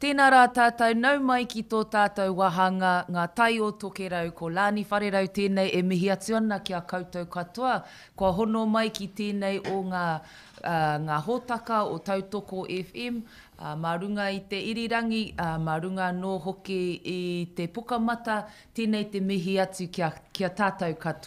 Tēnā rā tātou, nau mai ki tō tātou wāhanga Ngā Tai o Tokerau, ko Lani Wharerau tēnei e mihi atu ana ki a koutou katoa kua hono mai ki tēnei o ngā ngā hōtaka o Tautoko FM, mā runga i te irirangi, mā runga anō hoki i te pukamata, tēnei te mihi atu ki a ki a tātou katoa.